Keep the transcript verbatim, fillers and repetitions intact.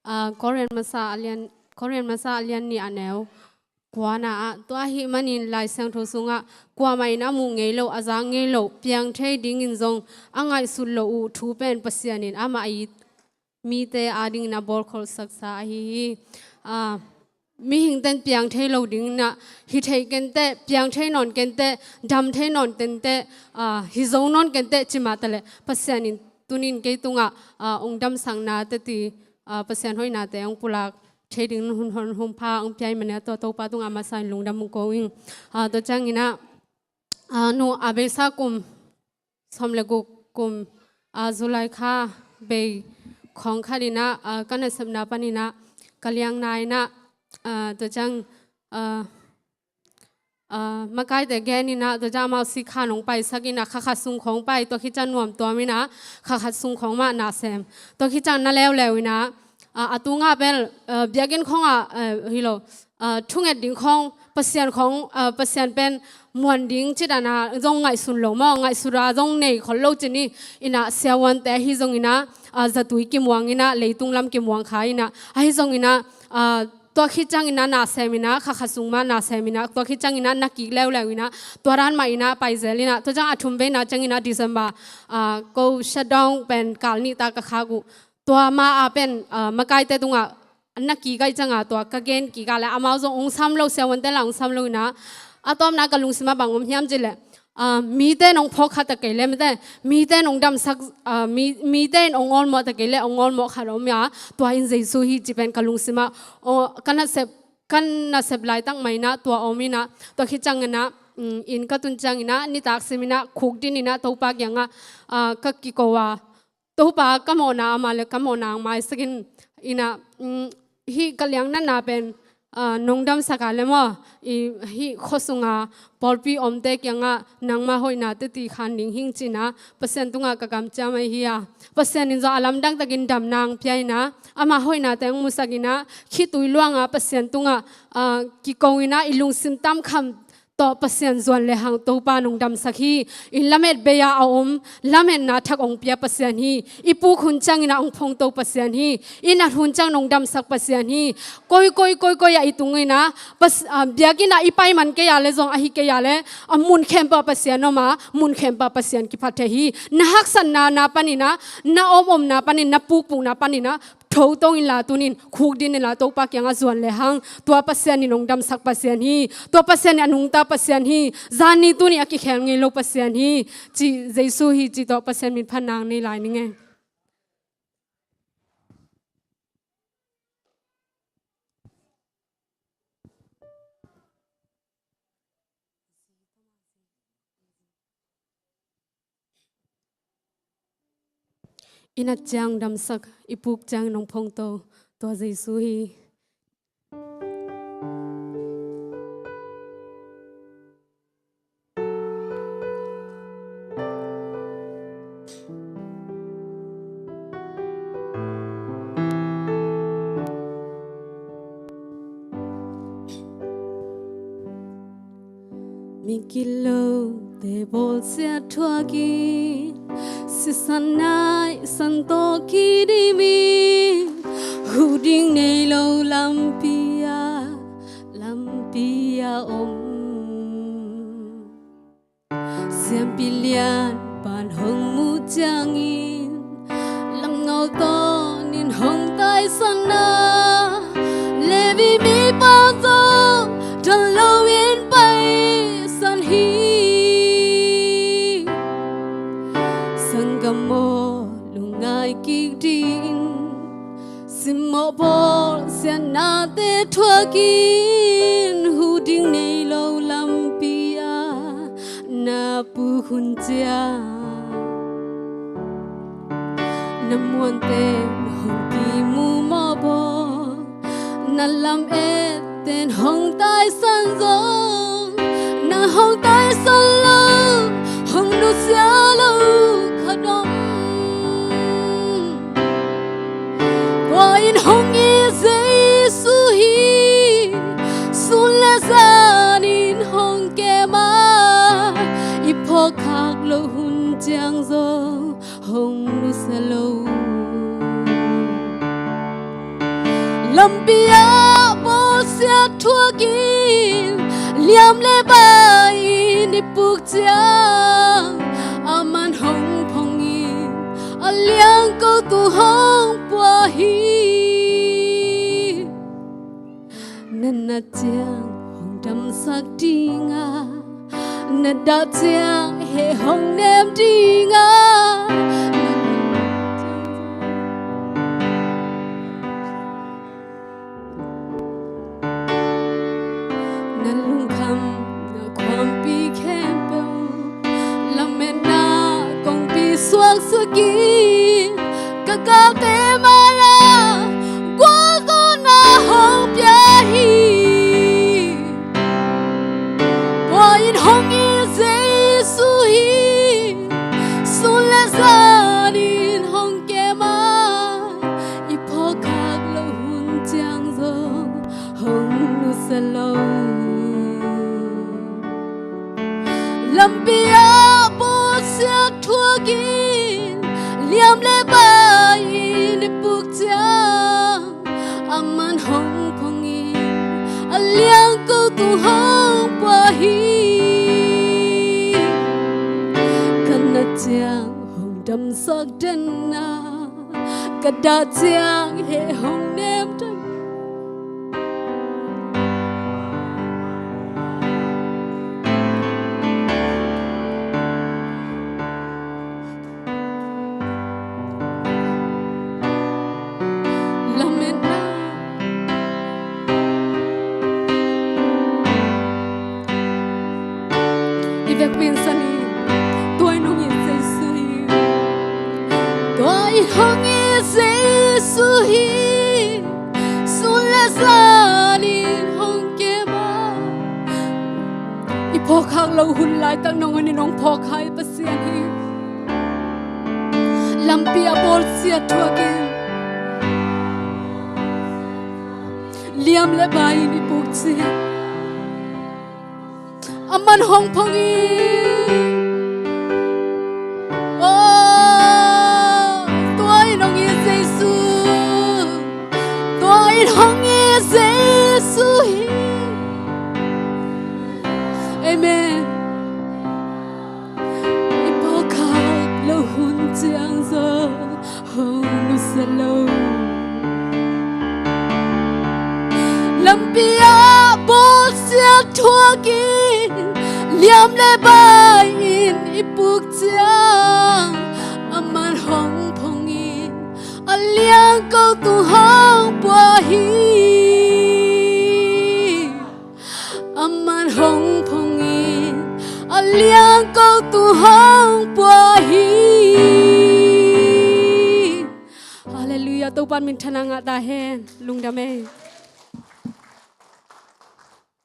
ah, Korin masa a lian, Korin masa a lian nih a neu kuana ah, tua ahih manin Lai Siangtho sungah kuamah in a muh ngei lo, a zak ngei lo, piang thei dingin zong a ngaihsut loh uh thu pen Pasian in amah a it mite adingin a bawlkholhsaksa ahi hi. Ah, mihingte'n piang thei lo dingin ah, hi thei kenteh, piang thei nawn kenteh, dam thei nawn kenteh, ah, hi zo nawn kenteh ci mah taleh Pasian in tunin kei tungah, ah, ong damsakna teti, ah, Pasian hoihnate ong pulak thei dingin hun hon hun pha ong pia ahih manin ah, tua Topa tungah a masa in lungdam ong ko ing. Ah, tua ciangin ah, ah, nu a beisa kum sawm le guk kum, ah, July kha bei khawng khat in ah, ah, ka nasepna panin ah ka liangna in ah, ah, tua ciang, ah, ah, makaite gen in ah, tua ciang amau sikha nong paisak in ah, kha khat sung khawng pai, tua khit ciang nuam tuam in ah, kha khat sung khawng mah na sem. Tua khit ciang na leuleu in ah, ah, a tungah bel, ah, biakinn khawngah, ah, hi lo, ah, thunget ding khawng, Pasian khawng, ah, Pasian pen muan ding ci dan a zong ngaihsun lo maw, ngaihsut a zong nei khol lo ci ni. In ah siavuante ahi zongin ah, ah, zatui kimuang in ah, leitung lam kimuang kha in ah, ahi zongin ah, ah, tua khit ciangin ah na sem in ah, kha khat sung mah na sem in ah, tua khit ciangin ah na kik leuleu in ah, tua dan mah in ah pai zel in ah, tua ciang a thum veina ciangin ah December, ah, ko shutdown pen kal nih ta ka khak uh. Tua ma a pen, ah, makaite tungah na kik ahih ciangin ah, tua ka gen kik a leh amau zong ong sam lo, siavuante lah ong sam lo in ah, a tawpna ka lungsim ah bang om hiam cih leh, ah, mite nong phawk kha ta kei leh, mite, mite nong damsak, ah, mi, mite in ong awlmawh ta kei leh ong awlmawh khat om a, tua in Jesu hi ci pen ka lungsim ah, aw, ka nasep, ka nasep laitak mah in ah tua om in ah, tua khit ciangin ah, mm, inn ka tun ciangin ah nitak sim in ah khukdin in ah Topa kiangah, ah, ka kiko a, Topa, ka mawhna amah le ka mawhna ong maisak in, in ah, mm, hih ka liangnatna pen, ah, nong damsak a leh maw, i, hih khua sunga pawlpi omte kiangah nangma hoihna teti khan ding hing ci in ah Pasian tungah ka kamciam ahi hi a. Pasian in zong a lamdang takin damna ong pia in ah, ama hoihnate ong musak in ah, khitui luang a Pasian tungah, ah, kiko in ah, i lungsim tamkham tawh Pasian zuan lehang Topa nong damsak hi. I lamet bei-a a om, lametna thak ong pia Pasian hi. I puk hun ciangin ah ong phongto Pasian hi. I nat hun ciang nong damsak Pasian hi. Koi, koi, koi, koi ah i tung in ah, Pas-, ah, biakinn ah i pai man kei a leh zong, ahi kei a leh, a mun khempeuh ah Pasian om a, mun khempeuh ah Pasian kiphat thei hi. Na haksatna, na panin ah, na om omna panin, na pukpukna panin ah, thotong inla tunin, khukdin inla Topa kiangah zuan lehang, tua Pasian in ong damsak Pasian hi. Tua Pasian in a nungta Pasian hi. Zani tuni a kikhel ngei lo Pasian hi. Ci Jesu hi ci tawh Pasian min phatna nei lai ning e. I nat ciang damsak, i puk ciang nong phongto, tua Jesu hi. Mi kilote bawlsiat thuakin, sisan naisan tawh kidimin, huh ding nei lo lampi ah, lampi ah om. Siampi lianpa'n hong muh ciangin, lamngawl tawnin hong taisan a, Levi mipa zong don loin paisan hi. Sanggam aw, lungngai kik dih in, simmawh bawlsiatnate thuakin, huh ding nei lo lampi ah na puk hun ciang, na muante'n hong kimu mawk bawk, na lamette'n hong taisan zong, nang hong taisan lo, hong nusia lo khat om. Tua in hong it Jesu hi. Sun le zanin hong kem a, i phawkkhak loh hun ciang zong hong nusia lo. Lampi ah bawlsiat thuakin liam le bai in i puk ciang, aman hong phongin a liangko tung hong pua hi. Na nat ciang hong damsak ding a, na dah ciang heh hong nem ding a, na lungkham na khuampi khempeuh lametna kongpi suaksuakin, ka galte mai-ah gualzawhna hong pia hi. Tua in hong it Jesu hi. Sun le zanin hong kem a, i phawkkhak loh hun ciang zong hong nusia lo. Lampi ah bawlsiat thuakin liam le bai in i puk ciang, aman hong phongin a liangko tung hong pua hi. Ka nat ciang hong damsak den a, ka dah ciang heh hong nem den. Lametna i vekpi in san hi. Tua in hong it Jesu hi. Tua in hong it Jesu hi. Sun le zanin hong kem a, i phawkkhak loh hun laitak nangawn in hong phawkkha i Pasian hi. Lampi ah bawlsiat thuakin liam le bai in i puk ciang, aman hong phongin, oh, tua in hong it Jesu. Tua in hong it Jesu hi. Amen. I phawkkhak loh hun ciang zong hong nusia lo. Lampi ah bawlsiat thuakin liam le bai in i puk ciang, aman hong phongin a liangko tung hong pua hi. Aman hong phongin a liangko tung hong pua hi. Halleluiah. Topa'n minthanna ngah ta hen. Lungdam ei.